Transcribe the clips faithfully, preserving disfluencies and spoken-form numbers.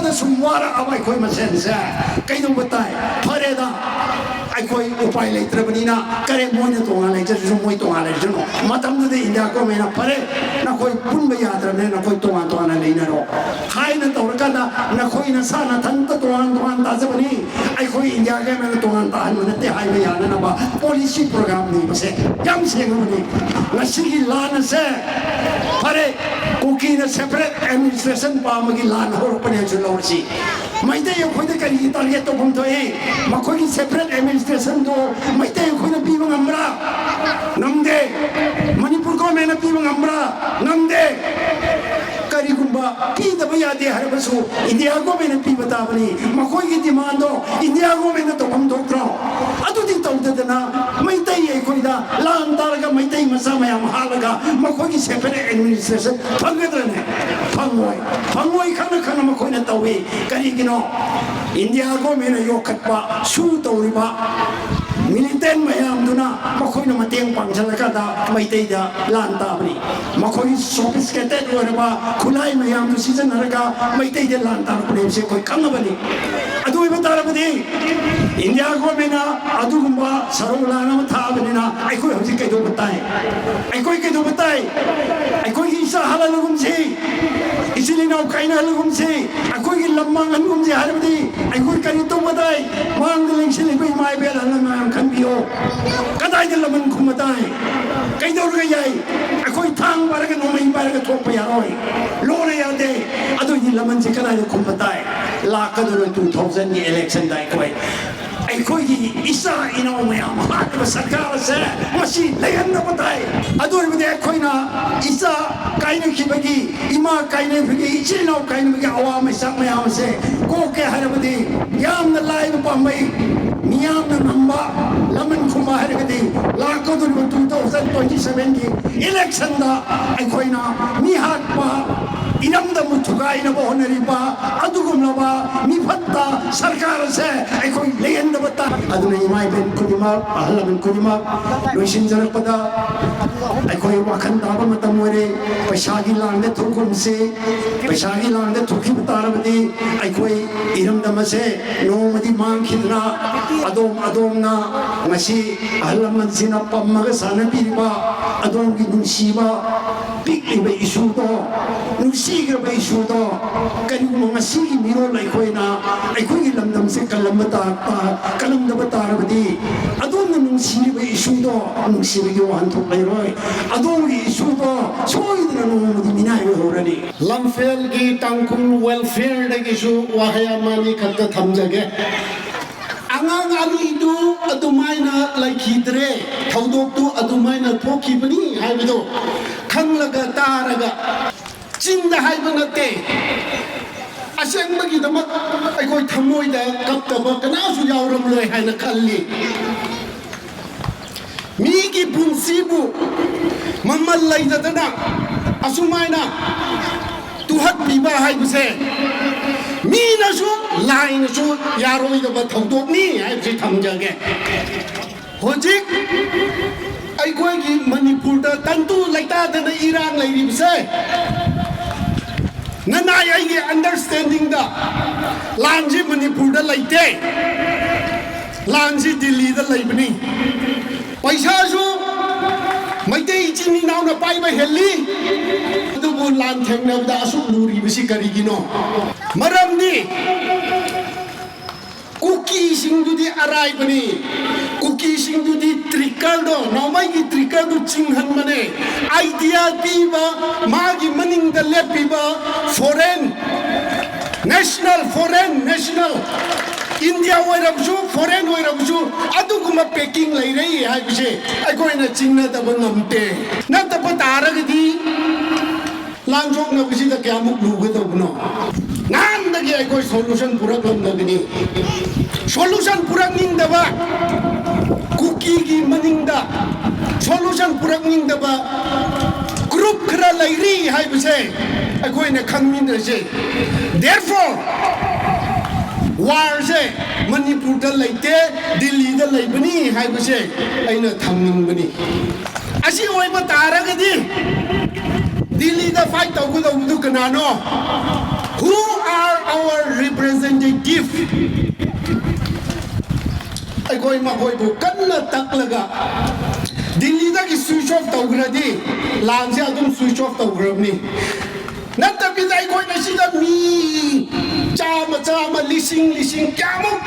ꯁꯨꯝ ꯋꯥꯔꯛꯑꯕ ꯑꯩꯈꯣꯏ ꯃꯁꯦꯟꯁꯦ ꯀꯩꯗꯧꯕ ꯇꯥꯏ? ꯐꯔꯦꯗ, ꯑꯩꯈꯣꯏ ꯎꯄꯥꯏ ꯂꯩꯇ꯭ꯔꯕꯅꯤꯅ, ꯀꯔꯤ, ꯃꯣꯏꯅ ꯇꯣꯉꯥꯟ ꯂꯩꯖꯔꯁꯨ, ꯃꯣꯏ ꯇꯣꯉꯥꯟ ꯂꯩꯖꯅꯨ꯫ ꯃꯇꯝꯗꯨꯗ ꯏꯟꯗꯤꯌꯥ ꯒꯣꯔꯃꯦꯟꯅ, "ꯐꯔꯦ, ꯅꯈꯣꯏ ꯄꯨꯟꯕ ꯌꯥꯗ꯭ꯔꯕꯅꯤꯅ ꯅꯈꯣꯏ ꯇꯣꯉꯥꯟ ꯇꯣꯉꯥꯟꯅ ꯂꯩꯅꯔꯣ" ꯍꯥꯏꯅ ꯇꯧꯔꯀꯥꯟꯗ, "ꯅꯈꯣꯏ ꯅꯁꯥ ꯅꯊꯟꯇ ꯇꯣꯉꯥꯟ ꯇꯣꯉꯥꯟ ꯇꯥꯖꯕꯅꯤ, ꯑꯩꯈꯣꯏ ꯏꯟꯗꯤꯌꯥ ꯒꯣꯔꯃꯦꯟꯅ ꯇꯣꯉꯥꯟ ꯇꯥꯍꯟꯕ ꯅꯠꯇꯦ" ꯍꯥꯏꯕ ꯌꯥꯅꯅꯕ ꯄꯣꯂꯤꯁꯤ ꯄ꯭ꯔꯣꯒ꯭ꯔꯥꯝꯅꯤ꯫ ꯃꯁꯦ ꯌꯥꯝ ꯁꯦꯡꯉꯕꯅꯤ꯫ ꯉꯁꯤꯒꯤ ꯂꯥꯟ ꯑꯁꯦ, ꯐꯔꯦ, ꯀꯨꯀꯤꯅ ꯁꯦꯄꯔꯦꯠ ꯑꯦꯗꯃꯤꯅꯤꯁꯇ꯭ꯔꯦꯁꯟ ꯄꯥꯝꯕꯒꯤ ꯂꯥꯟ ꯍꯧꯔꯛꯄꯅꯦ ꯍꯥꯏꯁꯨ ꯂꯧꯔꯁꯤ꯫ ꯃꯩꯇꯩ ꯑꯩꯈꯣꯏꯗ ꯀꯔꯤꯒꯤ ꯇꯥꯔꯒꯦꯠ ꯇꯧꯐꯝ ꯊꯣꯛꯏ? ꯃꯈꯣꯏꯒꯤ ꯁꯦꯄꯔꯦꯠ ꯑꯦꯗꯃꯤꯅꯤꯁꯇ꯭ꯔꯦꯁꯟꯗꯣ ꯃꯩꯇꯩ ꯑꯩꯈꯣꯏꯅ ꯄꯤꯕ ꯉꯝꯕ꯭ꯔꯥ? ꯉꯝꯗꯦ꯫ ꯃꯅꯤꯄꯨꯔ ꯒꯣꯔꯃꯦꯟꯅ ꯄꯤꯕ ꯉꯝꯕ꯭ꯔꯥ? ꯉꯝꯗꯦ꯫ ꯀꯔꯤꯒꯨꯝꯕ ꯄꯤꯗꯕ ꯌꯥꯗꯦ ꯍꯥꯏꯔꯕꯁꯨ ꯏꯟꯗꯤꯌꯥ ꯒꯣꯔꯃꯦꯟꯅ ꯄꯤꯕ ꯇꯥꯕꯅꯤ꯫ ꯃꯈꯣꯏꯒꯤ ꯗꯤꯃꯥꯟꯗꯣ ꯏꯟꯗꯤꯌꯥ ꯒꯣꯔꯃꯦꯟꯅ ꯇꯧꯐꯝ ꯊꯣꯛꯇ꯭ꯔꯣ? ꯑꯗꯨꯗꯤ ꯇꯧꯗꯗꯅ ꯃꯩꯇꯩ ꯑꯩꯈꯣꯏꯗ ꯂꯥꯟ ꯇꯥꯔꯒ ꯃꯩꯇꯩ ꯃꯆꯥ ꯃꯌꯥꯝ ꯍꯥꯠꯂꯒ ꯃꯈꯣꯏꯒꯤ ꯁꯦꯄꯔꯦꯠ ꯑꯦꯗꯃꯤꯅꯤꯁꯇ꯭ꯔꯦꯁꯟ ꯐꯪꯒꯗ꯭ꯔꯅꯦ? ꯐꯪꯉꯣꯏ꯫ ꯐꯪꯉꯣꯏ ꯈꯪꯅ ꯈꯪꯅ ꯃꯈꯣꯏꯅ ꯇꯧꯏ꯫ ꯀꯔꯤꯒꯤꯅꯣ? ꯏꯟꯗꯤꯌꯥ ꯒꯣꯔꯃꯦꯟꯅ ꯌꯣꯛꯈꯠꯄ ꯁꯨ ꯇꯧꯔꯤꯕ ꯃꯤꯂꯤꯇꯦꯟ ꯃꯌꯥꯝꯗꯨꯅ ꯃꯈꯣꯏꯅ ꯃꯇꯦꯡ ꯄꯥꯡꯁꯤꯜꯂꯀꯥꯟꯗ ꯃꯩꯇꯩꯗ ꯂꯥꯟ ꯇꯥꯕꯅꯤ꯫ ꯃꯈꯣꯏꯒꯤ ꯁꯣꯐꯤꯁꯀꯦꯇꯦꯠ ꯑꯣꯏꯔꯕ ꯈꯨꯠꯂꯥꯏ ꯃꯌꯥꯝꯗꯨ ꯁꯤꯖꯤꯟꯅꯔꯒ ꯃꯩꯇꯩꯗ ꯂꯥꯟ ꯇꯥꯔꯛꯄꯅꯤ ꯍꯥꯏꯕꯁꯤ ꯑꯩꯈꯣꯏ ꯈꯪꯉꯕꯅꯤ꯫ ꯑꯗꯨ ꯑꯣꯏꯕ ꯇꯥꯔꯕꯗꯤ ꯏꯟꯗꯤꯌꯥ ꯒꯣꯔꯃꯦꯟꯅ ꯑꯗꯨꯒꯨꯝꯕ ꯁꯔꯧ ꯂꯥꯟ ꯑꯃ ꯊꯥꯕꯅꯤꯅ ꯑꯩꯈꯣꯏ ꯍꯧꯖꯤꯛ ꯀꯩꯗꯧꯕ ꯇꯥꯏ? ꯑꯩꯈꯣꯏ ꯀꯩꯗꯧꯕ ꯇꯥꯏ? ꯑꯩꯈꯣꯏꯒꯤ ꯏꯆꯥ ꯍꯜꯍꯜꯂꯒꯨꯝꯁꯤ, ꯏꯆꯤꯜ ꯏꯅꯥꯎ ꯀꯥꯏꯅꯍꯜꯂꯒꯨꯝꯁꯤ, ꯑꯩꯈꯣꯏꯒꯤ ꯂꯝ ꯃꯥꯡꯍꯟꯒꯨꯝꯁꯤ ꯍꯥꯏꯔꯕꯗꯤ ꯑꯩꯈꯣꯏ ꯀꯔꯤ ꯇꯧꯕ ꯇꯥꯏ? ꯃꯥꯡꯗ ꯂꯦꯡꯁꯤꯜꯂꯤꯕ ꯏꯃꯥ ꯏꯕꯦꯜ ꯑꯍꯜ ꯂꯃꯟ ꯈꯟꯕꯤꯌꯣ꯫ ꯀꯗꯥꯏꯗ ꯂꯃꯟ ꯈꯨꯝꯕ ꯇꯥꯏ? ꯀꯩꯗꯧꯔꯒ ꯌꯥꯏ? ꯑꯩꯈꯣꯏ ꯊꯥꯡ ꯄꯥꯏꯔꯒ ꯅꯣꯡꯃꯩ ꯄꯥꯏꯔꯒ ꯊꯣꯛꯄ ꯌꯥꯔꯣꯏ꯫ ꯂꯣꯟꯅ ꯌꯥꯗꯦ꯫ ꯑꯗꯨꯏꯗꯤ ꯂꯃꯟꯁꯤ ꯀꯗꯥꯏꯗ ꯈꯨꯝꯕ ꯇꯥꯏ? ꯂꯥꯛꯀꯗꯧꯔꯤꯕ ꯇꯨ ꯊꯥꯎꯖꯟꯒꯤ ꯏꯂꯦꯛꯁꯟꯗ ꯑꯩꯈꯣꯏ ꯑꯩꯈꯣꯏꯒꯤ ꯏꯆꯥ ꯏꯅꯥꯎ ꯃꯌꯥꯝ ꯍꯥꯠꯂꯤꯕ ꯁꯔꯀꯥꯔ ꯑꯁꯦ ꯃꯁꯤ ꯂꯩꯍꯟꯗꯕ ꯇꯥꯏ꯫ ꯑꯗꯨ ꯑꯣꯏꯔꯕꯗꯤ ꯑꯩꯈꯣꯏꯅ ꯏꯆꯥ ꯀꯥꯏꯅꯈꯤꯕꯒꯤ, ꯏꯃꯥ ꯀꯥꯏꯅꯕꯒꯤ, ꯏꯆꯤꯜ ꯏꯅꯥꯎ ꯀꯥꯏꯅꯕꯒꯤ ꯑꯋꯥ ꯃꯩꯆꯥꯛ ꯃꯌꯥꯝ ꯑꯁꯦ ꯀꯣꯛꯀꯦ ꯍꯥꯏꯔꯕꯗꯤ ꯌꯥꯝꯅ ꯂꯥꯏꯕ ꯄꯥꯝꯕꯩ, ꯃꯤꯌꯥꯝꯅ ꯉꯝꯕ ꯂꯃꯟ ꯈꯨꯝꯕ ꯍꯥꯏꯔꯒꯗꯤ ꯂꯥꯛꯀꯗꯧꯔꯤꯕ ꯇꯨ ꯊꯥꯎꯖꯟ ꯇ꯭ꯋꯦꯟꯇꯤ ꯁꯚꯦꯟꯒꯤ ꯏꯂꯦꯛꯁꯟꯗ ꯑꯩꯈꯣꯏꯅ ꯃꯤ ꯍꯥꯠꯄ, ꯏꯔꯝꯗꯝꯕꯨ ꯊꯨꯒꯥꯏꯅꯕ ꯍꯣꯠꯅꯔꯤꯕ ꯑꯗꯨꯒꯨꯝꯂꯕ ꯃꯤꯐꯠꯇ ꯁꯔꯀꯥꯔ ꯑꯁꯦ ꯑꯩꯈꯣꯏ ꯂꯩꯍꯟꯗꯕ ꯇꯥꯏ꯫ ꯑꯗꯨꯅ ꯏꯃꯥ ꯏꯕꯦꯟ ꯈꯨꯗꯤꯡꯃꯛ, ꯑꯍꯜ ꯂꯃꯟ ꯈꯨꯗꯤꯡꯃꯛ, ꯂꯣꯏꯁꯤꯟꯖꯔꯛꯄꯗ ꯑꯩꯈꯣꯏ ꯋꯥꯈꯜ ꯇꯥꯕ ꯃꯇꯝ ꯑꯣꯏꯔꯦ꯫ ꯄꯩꯁꯥꯒꯤ ꯂꯥꯡꯗ ꯊꯣꯛꯀꯨꯝꯁꯤ꯫ ꯄꯩꯁꯥꯒꯤ ꯂꯥꯡꯗ ꯊꯣꯛꯈꯤꯕ ꯇꯥꯔꯕꯗꯤ ꯑꯩꯈꯣꯏ ꯏꯔꯝꯗꯝ ꯑꯁꯦ ꯅꯣꯡꯃꯗꯤ ꯃꯥꯡꯈꯤꯗꯅ ꯑꯗꯣꯝ ꯑꯗꯣꯝꯅ ꯉꯁꯤ ꯑꯍꯜ ꯂꯃꯟꯁꯤꯡꯅ ꯄꯝꯃꯒ ꯁꯥꯟꯅꯕꯤꯔꯤꯕ ꯑꯗꯣꯝꯒꯤ ꯅꯨꯡꯁꯤꯕ ꯄꯤꯛꯂꯤꯕ ꯏꯁꯨꯗꯣ, ꯅꯨꯡꯁꯤꯈ꯭ꯔꯕ ꯏꯁꯨꯗꯣ, ꯀꯔꯤꯒꯨꯝꯕ ꯉꯁꯤꯒꯤ ꯃꯤꯔꯣꯜ ꯑꯩꯈꯣꯏꯅ ꯑꯩꯈꯣꯏꯒꯤ ꯂꯝꯗꯝꯁꯦ ꯀꯜꯂꯝꯕ ꯇꯥ-, ꯇꯥ-, ꯀꯜꯂꯝꯗꯕ ꯇꯥꯔꯕꯗꯤ ꯑꯗꯣꯝꯅ ꯅꯨꯡꯁꯤꯔꯤꯕ ꯏꯁꯨꯗꯣ ꯅꯨꯡꯁꯤꯕꯒꯤ ꯋꯥꯍꯟꯊꯣꯛ ꯂꯩꯔꯣꯏ꯫ ꯑꯗꯣꯝꯒꯤ ꯏꯁꯨꯗꯣ ꯁꯣꯏꯗꯅ ꯅꯣꯡꯃꯗꯤ ꯃꯤꯅꯥꯏ ꯑꯣꯏꯍꯧꯔꯅꯤ꯫ ꯂꯝꯐꯦꯜꯒꯤ ꯇꯥꯡꯈꯨꯜ ꯋꯦꯜꯐꯤꯌꯔꯗꯒꯤꯁꯨ ꯋꯥꯍꯩ ꯑꯃ ꯑꯅꯤ ꯈꯛꯇ ꯊꯝꯖꯒꯦ꯫ ꯑꯉꯥꯡ ꯑꯅꯤꯗꯨ ꯑꯗꯨꯃꯥꯏꯅ ꯂꯩꯈꯤꯗ꯭ꯔꯦ, ꯊꯧꯗꯣꯛꯇꯨ ꯑꯗꯨꯃꯥꯏꯅ ꯊꯣꯛꯈꯤꯕꯅꯤ ꯍꯥꯏꯕꯗꯣ ꯈꯪꯂꯒ ꯇꯥꯔꯒ, ꯆꯤꯟꯗ ꯍꯥꯏꯕ ꯅꯠꯇꯦ, ꯑꯁꯦꯡꯕꯒꯤꯗꯃꯛ ꯑꯩꯈꯣꯏ ꯊꯃꯣꯏꯗ ꯀꯞꯇꯕ ꯀꯅꯥꯁꯨ ꯌꯥꯎꯔꯝꯂꯣꯏ ꯍꯥꯏꯅ ꯈꯜꯂꯤ꯫ ꯃꯤꯒꯤ ꯄꯨꯟꯁꯤꯕꯨ ꯃꯃꯜ ꯂꯩꯇꯗꯅ ꯑꯁꯨꯃꯥꯏꯅ ꯇꯨꯍꯠꯄꯤꯕ ꯍꯥꯏꯕꯁꯦ ꯃꯤꯅꯁꯨ, ꯂꯥꯏꯅꯁꯨ ꯌꯥꯔꯣꯏꯗꯕ ꯊꯧꯗꯣꯛꯅꯤ ꯍꯥꯏꯕꯁꯤ ꯊꯝꯖꯒꯦ꯫ ꯍꯧꯖꯤꯛ ꯑꯩꯈꯣꯏꯒꯤ ꯃꯅꯤꯄꯨꯔꯗ ꯇꯪꯗꯨ ꯂꯩꯇꯥꯗꯅ ꯏꯔꯥꯡ ꯂꯩꯔꯤꯕꯁꯦ ꯅꯅꯥꯏ ꯑꯩꯒꯤ ꯑꯟꯗꯔꯁ꯭ꯇꯦꯟꯗꯤꯡꯗ ꯂꯥꯟꯁꯤ ꯃꯅꯤꯄꯨꯔꯗ ꯂꯩꯇꯦ, ꯂꯥꯟꯁꯤ ꯗꯤꯜꯂꯤꯗ ꯂꯩꯕꯅꯤ꯫ ꯄꯩꯁꯥꯁꯨ ꯃꯩꯇꯩ ꯏꯆꯤꯟ ꯏꯅꯥꯎꯅ ꯄꯥꯏꯕ ꯍꯦꯜꯂꯤ, ꯑꯗꯨꯕꯨ ꯂꯥꯟ ꯊꯦꯡꯅꯕꯗ ꯑꯁꯨꯛ ꯂꯨꯔꯤꯕꯁꯤ ꯀꯔꯤꯒꯤꯅꯣ? ꯃꯔꯝꯗꯤ ꯀꯨꯀꯤꯁꯤꯡꯗꯨꯗꯤ ꯑꯔꯥꯏꯕꯅꯤ꯫ ꯀꯨꯀꯤꯁꯤꯡꯗꯨꯗꯤ ꯇ꯭ꯔꯤꯀꯜꯗꯣ, ꯅꯣꯡꯃꯩꯒꯤ ꯇ꯭ꯔꯤꯀꯜꯗꯨ ꯆꯤꯡꯍꯟꯕꯅꯦ꯫ ꯑꯥꯏꯗꯤꯌꯥ ꯄꯤꯕ, ꯃꯥꯒꯤ ꯃꯅꯤꯡꯗ ꯂꯦꯞꯄꯤꯕ foreign national, foreign national, India ꯑꯣꯏꯔꯕꯁꯨ, ꯐꯣꯔꯦꯟ ꯑꯣꯏꯔꯕꯁꯨ, ꯑꯗꯨꯒꯨꯝꯕ ꯄꯦꯀꯤꯡ ꯂꯩꯔꯦ ꯍꯥꯏꯕꯁꯦ ꯑꯩꯈꯣꯏꯅ ꯆꯤꯡꯅꯗꯕ ꯉꯝꯗꯦ꯫ ꯅꯠꯇꯕ ꯇꯥꯔꯒꯗꯤ ꯂꯥꯟꯖꯣꯛꯅꯕꯁꯤꯗ ꯀꯌꯥꯃꯨꯛ ꯂꯨꯒꯗꯧꯕꯅꯣ? ꯅꯍꯥꯟꯗꯒꯤ ꯑꯩꯈꯣꯏ ꯁꯣꯂꯨꯁꯟ ꯄꯨꯔꯛꯂꯝꯗꯕꯅꯤ꯫ ꯁꯣꯂꯨꯁꯟ ꯄꯨꯔꯛꯅꯤꯡꯗꯕ, ꯀꯨꯀꯤꯒꯤ ꯃꯅꯤꯡꯗ ꯁꯣꯂꯨꯁꯟ ꯄꯨꯔꯛꯅꯤꯡꯗꯕ ꯒ꯭ꯔꯨꯞ ꯈꯔ ꯂꯩꯔꯤ ꯍꯥꯏꯕꯁꯦ ꯑꯩꯈꯣꯏꯅ ꯈꯪꯃꯤꯟꯅꯁꯦ꯫ Therefore, ꯋꯥꯔꯁꯦ ꯃꯅꯤꯄꯨꯔꯗ ꯂꯩꯇꯦ, ꯗꯤꯜꯂꯤꯗ ꯂꯩꯕꯅꯤ ꯍꯥꯏꯕꯁꯦ ꯑꯩꯅ ꯊꯝꯅꯤꯡꯕꯅꯤ꯫ ꯑꯁꯤ ꯑꯣꯏꯕ ꯇꯥꯔꯒꯗꯤ ꯗꯤꯜꯂꯤꯗ ꯐꯥꯏꯠ ꯇꯧꯒꯗꯧꯕꯗꯨ ꯀꯅꯥꯅꯣ? Who are our representative? ꯑꯩꯈꯣꯏ ꯃꯈꯣꯏꯕꯨ ꯀꯟꯅ ꯇꯛꯂꯒ ꯗꯤꯜꯂꯤꯗꯒꯤ switch off ꯇꯧꯈ꯭ꯔꯗꯤ ꯂꯥꯟꯁꯦ ꯑꯗꯨꯝ switch off ꯇꯧꯈ꯭ꯔꯕꯅꯤ꯫ ꯅꯠꯇꯕꯤꯗ ꯑꯩꯈꯣꯏꯅ ꯁꯤꯗ ꯃꯤ ꯆꯥꯝꯃ ꯆꯥꯝꯃ, ꯂꯤꯁꯤꯡ ꯂꯤꯁꯤꯡ, ꯀꯌꯥꯃꯨꯛ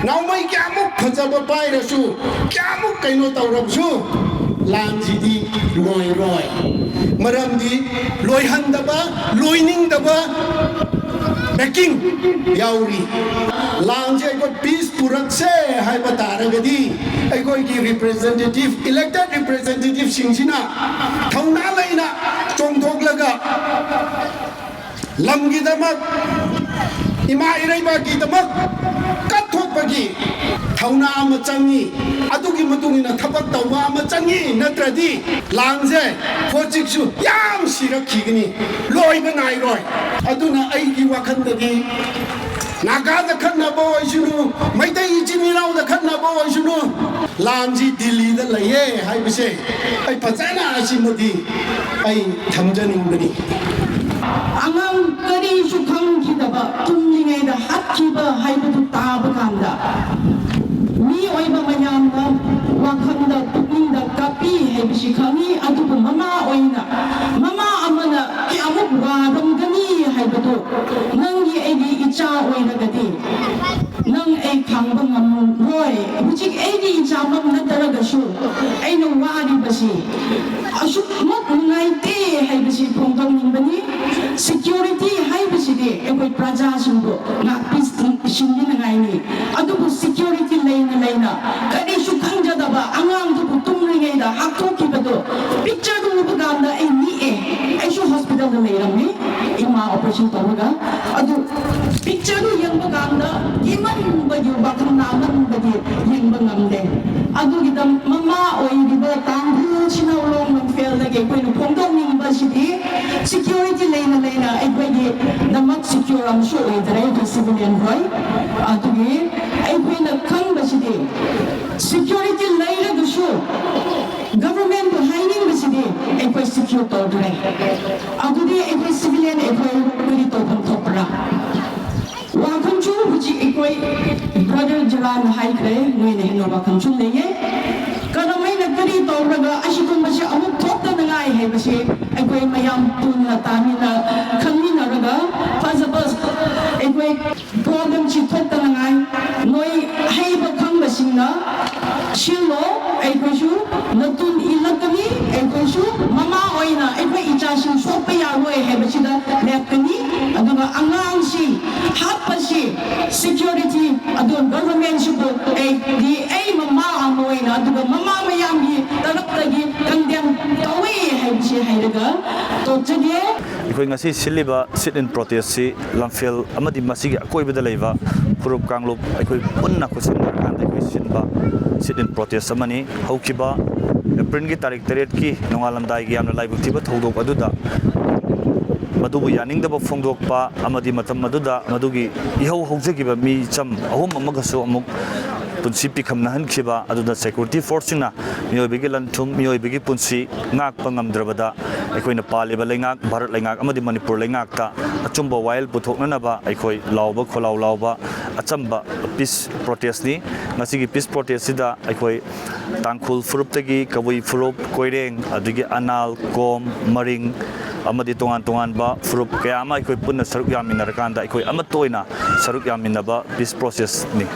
ꯅꯥꯎꯃꯩ ꯀꯌꯥꯃꯨꯛ ꯐꯖꯕ ꯄꯥꯏꯔꯁꯨ, ꯀꯌꯥꯃꯨꯛ ꯀꯩꯅꯣ ꯇꯧꯔꯕꯁꯨ, ꯂꯥꯟꯁꯤꯗꯤ ꯂꯣꯏꯔꯣꯏ꯫ ꯃꯔꯝꯗꯤ ꯂꯣꯏꯍꯟꯗꯕ, ꯂꯣꯏꯅꯤꯡꯗꯕ backing ꯌꯥꯎꯔꯤ꯫ ꯂꯥꯟꯁꯦ ꯑꯩꯈꯣꯏ peace ꯄꯨꯔꯛꯁꯦ ꯍꯥꯏꯕ ꯇꯥꯔꯒꯗꯤ, ꯑꯩꯈꯣꯏꯒꯤ representative, elected representative ꯁꯤꯡꯁꯤꯅ ꯊꯧꯅꯥ ꯂꯩꯅ ꯆꯣꯡꯊꯣꯛꯂꯒ ꯂꯝꯒꯤꯗꯃꯛ, ꯏꯃꯥ ꯏꯔꯩꯕꯥꯛꯀꯤꯗꯃꯛ ꯀꯠꯊꯣꯛꯄꯒꯤ ꯊꯧꯅꯥ ꯑꯃ ꯆꯪꯉꯤ꯫ ꯑꯗꯨꯒꯤ ꯃꯇꯨꯡ ꯏꯟꯅ ꯊꯕꯛ ꯇꯧꯕ ꯑꯃ ꯆꯪꯉꯤ꯫ ꯅꯠꯇ꯭ꯔꯗꯤ ꯂꯥꯟꯁꯦ ꯍꯧꯖꯤꯛꯁꯨ ꯌꯥꯝ ꯁꯤꯔꯛꯈꯤꯒꯅꯤ, ꯂꯣꯏꯕ ꯅꯥꯏꯔꯣꯏ꯫ ꯑꯗꯨꯅ ꯑꯩꯒꯤ ꯋꯥꯈꯜꯗꯗꯤ ꯅꯥꯒꯥꯗ ꯈꯠꯅꯕ ꯑꯣꯏꯁꯅꯨ, ꯃꯩꯇꯩ ꯏꯆꯤꯟ ꯏꯅꯥꯎꯗ ꯈꯠꯅꯕ ꯑꯣꯏꯁꯅꯨ, ꯂꯥꯟꯁꯤ ꯗꯤꯜꯂꯤꯗ ꯂꯩꯌꯦ ꯍꯥꯏꯕꯁꯦ ꯑꯩ ꯐꯖꯅ ꯑꯁꯤꯃꯗꯤ ꯑꯩ ꯊꯝꯖꯅꯤꯡꯕꯅꯤ꯫ ꯑꯉꯥꯡ ꯀꯔꯤꯁꯨ ꯈꯪꯈꯤꯗꯕ ꯇꯨꯝꯂꯤꯉꯩꯗ ꯍꯥꯠꯈꯤꯕ ꯍꯥꯏꯕꯗꯨ ꯇꯥꯕ ꯀꯥꯟꯗ ꯃꯤꯑꯣꯏꯕ ꯃꯌꯥꯝꯅ ꯋꯥꯈꯜꯗ, ꯄꯨꯛꯅꯤꯡꯗ ꯀꯥꯞꯄꯤ ꯍꯥꯏꯕꯁꯤ ꯈꯪꯉꯤ꯫ ꯑꯗꯨꯕꯨ ꯃꯃꯥ ꯑꯣꯏꯅ, ꯃꯃꯥ ꯑꯃꯅ ꯀꯌꯥꯃꯨꯛ ꯋꯥꯔꯝꯒꯅꯤ ꯍꯥꯏꯕꯗꯨ ꯅꯪꯒꯤ, ꯑꯩꯒꯤ ꯏꯆꯥ ꯑꯣꯏꯔꯒꯗꯤ ꯅꯪ ꯑꯩ ꯈꯥꯡꯕ ꯉꯝꯃꯣꯏ꯫ ꯍꯧꯖꯤꯛ ꯑꯩꯒꯤ ꯏꯆꯥꯃꯛ ꯅꯠꯇ꯭ꯔꯒꯁꯨ ꯑꯩꯅ ꯋꯥꯔꯤꯕꯁꯤ ꯑꯁꯨꯛꯃꯛ ꯅꯨꯡꯉꯥꯏꯇꯦ ꯍꯥꯏꯕꯁꯤ ꯐꯣꯡꯗꯣꯛꯅꯤꯡꯕꯅꯤ꯫ Security ꯍꯥꯏꯕꯁꯤꯗꯤ ꯑꯩꯈꯣꯏ ꯄ꯭ꯔꯖꯥꯁꯤꯡꯕꯨ ꯉꯥꯛꯄꯤ ꯁꯤꯟꯕꯤꯅꯉꯥꯏꯅꯤ꯫ ꯑꯗꯨꯕꯨ security ꯂꯩꯅ ꯂꯩꯅ ꯀꯔꯤꯁꯨ ꯈꯪꯖꯗꯕ ꯑꯉꯥꯡꯗꯨꯕꯨ ꯇꯨꯝꯂꯤꯉꯩꯗ ꯍꯥꯠꯇꯣꯛꯈꯤꯕꯗꯣ, pictureꯗꯨ ꯎꯕ ꯀꯥꯟꯗ ꯑꯩ ꯅꯤꯛꯑꯦ꯫ ꯑꯩꯁꯨ hospitalꯗ ꯂꯩꯔꯝꯃꯤ, ꯏꯃꯥ operation ꯇꯧꯔꯒ꯫ ꯑꯗꯨ pictureꯗꯨ ꯌꯦꯡꯕ ꯀꯥꯟꯗ ꯀꯤꯃꯟꯕꯒꯤ, ꯋꯥꯈꯜ ꯅꯥꯃꯟꯕꯒꯤ ꯌꯦꯡꯕ ꯉꯝꯗꯦ꯫ ꯑꯗꯨꯒꯤꯗ ꯃꯃꯥ ꯑꯣꯏꯔꯤꯕ ꯇꯥꯡꯈꯨꯜ ꯁꯤꯅꯥꯎꯔꯣꯡ ꯂꯝꯐꯦꯜꯗꯒꯤ ꯑꯩꯈꯣꯏꯅ ꯐꯣꯡꯗꯣꯛꯅꯤꯡꯕꯁꯤꯗꯤ, security ꯂꯩꯅ ꯂꯩꯅ ꯗꯃꯛ ꯁꯤꯀ꯭ꯌꯣꯔ ꯑꯃꯁꯨ ꯑꯣꯏꯗ꯭ꯔꯦ ꯑꯩꯈꯣꯏ ꯁꯤꯚꯤꯂꯤꯌꯟ ꯍꯣꯏ꯫ ꯑꯗꯨꯒꯤ ꯑꯩꯈꯣꯏꯅ ꯈꯪꯕꯁꯤꯗꯤ, ꯁꯤꯀ꯭ꯌꯣꯔꯤꯇꯤ ꯂꯩꯔꯒꯁꯨ ꯒꯚꯔꯟꯃꯦꯟꯕꯨ ꯍꯥꯏꯅꯤꯡꯕꯁꯤꯗꯤ ꯑꯩꯈꯣꯏ ꯁꯤꯀ꯭ꯌꯣꯔ ꯇꯧꯗ꯭ꯔꯦ꯫ ꯑꯗꯨꯗꯤ ꯑꯩꯈꯣꯏ ꯁꯤꯚꯤꯂꯤꯌꯟ ꯑꯩꯈꯣꯏ ꯀꯔꯤ ꯇꯧꯐꯝ ꯊꯣꯛꯄ꯭ꯔꯥ? ꯋꯥꯈꯜꯁꯨ ꯍꯧꯖꯤꯛ ꯑꯩꯈꯣꯏ ꯕ꯭ꯔꯗꯔ ꯖꯦꯔꯥꯅ ꯍꯥꯏꯈ꯭ꯔꯦ, ꯅꯣꯏꯅ ꯍꯦꯟꯅ ꯋꯥꯈꯜꯁꯨ ꯂꯩꯌꯦ꯫ ꯀꯔꯝꯍꯥꯏꯅ ꯀꯔꯤ ꯇꯧꯔꯒ ꯑꯁꯤꯒꯨꯝꯕꯁꯤ ꯑꯃꯨꯛ ꯊꯣꯛꯇꯅꯉꯥꯏ ꯍꯥꯏꯕꯁꯤ ꯑꯩꯈꯣꯏ ꯃꯌꯥꯝ ꯄꯨꯟꯅ ꯇꯥꯃꯤꯟꯅ ꯈꯟꯃꯤꯟꯅꯔꯒ ꯐꯖꯕ ꯑꯩꯈꯣꯏ ꯄ꯭ꯔꯣꯕ꯭ꯂꯦꯝꯁꯤ ꯊꯣꯛꯇꯅꯉꯥꯏ ꯅꯣꯏ ꯍꯩꯕ ꯈꯪꯕꯁꯤꯡꯅ ꯁꯤꯜꯂꯣ꯫ ꯑꯩꯈꯣꯏꯁꯨ ꯃꯇꯨꯡ ꯏꯜꯂꯛꯀꯅꯤ꯫ ꯑꯩꯈꯣꯏꯁꯨ ꯃꯃꯥ ꯑꯣꯏꯅ ꯑꯩꯈꯣꯏ ꯏꯆꯥꯁꯤꯡ ꯁꯣꯛꯄ ꯌꯥꯔꯣꯏ ꯍꯥꯏꯕꯁꯤꯗ ꯂꯦꯞꯀꯅꯤ꯫ ꯑꯗꯨꯒ ꯑꯉꯥꯡꯁꯤ ꯍꯥꯠꯄꯁꯤ ꯁꯦꯀ꯭ꯌꯨꯔꯤꯇꯤ ꯑꯗꯨ ꯒꯚꯔꯟꯃꯦꯟꯁꯤꯕꯨ ꯑꯩꯗꯤ ꯑꯩ ꯃꯃꯥ ꯑꯃ ꯑꯣꯏꯅ ꯑꯗꯨꯒ ꯃꯃꯥ ꯃꯌꯥꯝꯒꯤ ꯇꯔꯞꯇꯒꯤ ꯀꯟꯗꯦꯝ ꯇꯧꯏ ꯍꯥꯏꯕꯁꯤ ꯍꯥꯏꯔꯒ ꯇꯣꯛꯆꯒꯦ꯫ ꯑꯩꯈꯣꯏ ꯉꯁꯤ ꯁꯤꯜꯂꯤꯕ ꯁꯤꯠ ꯏꯟ ꯄ꯭ꯔꯣꯇꯦꯁꯁꯤ ꯂꯝꯐꯦꯜ ꯑꯃꯗꯤ ꯃꯁꯤꯒꯤ ꯑꯀꯣꯏꯕꯗ ꯂꯩꯕ ꯐꯨꯔꯨꯞ ꯀꯥꯡꯂꯨꯞ ꯑꯩꯈꯣꯏ ꯄꯨꯟꯅ ꯈꯨꯠꯁꯝꯅꯔꯀꯥꯟꯗ ꯑꯩꯈꯣꯏ ꯁꯤꯟꯕ ꯁꯤꯠ ꯏꯟ ꯄ꯭ꯔꯣꯇꯦꯁ ꯑꯃꯅꯤ꯫ ꯍꯧꯈꯤꯕ ꯑꯦꯄ꯭ꯔꯤꯜꯒꯤ ꯇꯥꯔꯤꯛ ꯇꯔꯦꯠꯀꯤ ꯅꯣꯡꯉꯥꯜꯂꯝꯗꯥꯏꯒꯤ ꯌꯥꯝꯅ ꯂꯥꯏꯕꯛ ꯊꯤꯕ ꯊꯧꯗꯣꯛ ꯑꯗꯨꯗ ꯃꯗꯨꯕꯨ ꯌꯥꯅꯤꯡꯗꯕ ꯐꯣꯡꯗꯣꯛꯄ ꯑꯃꯗꯤ ꯃꯇꯝ ꯑꯗꯨꯗ ꯃꯗꯨꯒꯤ ꯏꯍꯧ ꯍꯧꯖꯈꯤꯕ ꯃꯤꯆꯝ ꯑꯍꯨꯝ ꯑꯃꯒꯁꯨ ꯑꯃꯨꯛ ꯄꯨꯟꯁꯤ ꯄꯤꯈꯝꯅꯍꯟꯈꯤꯕ ꯑꯗꯨꯗ ꯁꯦꯀ꯭ꯌꯨꯔꯤꯇꯤ ꯐꯣꯔꯁꯁꯤꯡꯅ ꯃꯤꯑꯣꯏꯕꯒꯤ ꯂꯟ ꯊꯨꯝ, ꯃꯤꯑꯣꯏꯕꯒꯤ ꯄꯨꯟꯁꯤ ꯉꯥꯛꯄ ꯉꯝꯗ꯭ꯔꯕꯗ ꯑꯩꯈꯣꯏꯅ ꯄꯥꯜꯂꯤꯕ ꯂꯩꯉꯥꯛ, ꯚꯥꯔꯠ ꯂꯩꯉꯥꯛ ꯑꯃꯗꯤ ꯃꯅꯤꯄꯨꯔ ꯂꯩꯉꯥꯛꯇ ꯑꯆꯨꯝꯕ ꯋꯥꯌꯦꯜ ꯄꯨꯊꯣꯛꯅꯅꯕ ꯑꯩꯈꯣꯏ ꯂꯥꯎꯕ ꯈꯣꯜꯂꯥꯎ ꯂꯥꯎꯕ ꯑꯆꯝꯕ ꯄꯤꯁ ꯄ꯭ꯔꯣꯇꯦꯁꯅꯤ꯫ ꯉꯁꯤꯒꯤ ꯄꯤꯁ ꯄ꯭ꯔꯣꯇꯦꯁꯁꯤꯗ ꯑꯩꯈꯣꯏ ꯇꯥꯡꯈꯨꯜ ꯐꯨꯔꯨꯞꯇꯒꯤ ꯀꯕꯨꯏ ꯐꯨꯔꯨꯞ, ꯀꯣꯏꯔꯦꯡ, ꯑꯗꯒꯤ ꯑꯅꯥꯜ, ꯀꯣꯝ, ꯃꯔꯤꯡ ꯑꯃꯗꯤ ꯇꯣꯉꯥꯟ ꯇꯣꯉꯥꯟꯕ ꯐꯨꯔꯨꯞ ꯀꯌꯥ ꯑꯃ ꯑꯩꯈꯣꯏ ꯄꯨꯟꯅ ꯁꯔꯨꯛ ꯌꯥꯃꯤꯟꯅꯔꯀꯥꯟꯗ ꯑꯩꯈꯣꯏ ꯑꯃꯠꯇ ꯑꯣꯏꯅ ꯁꯔꯨꯛ ꯌꯥꯃꯤꯟꯅꯕ ꯄꯤꯁ ꯄ꯭ꯔꯣꯁꯦꯁꯅꯤ꯫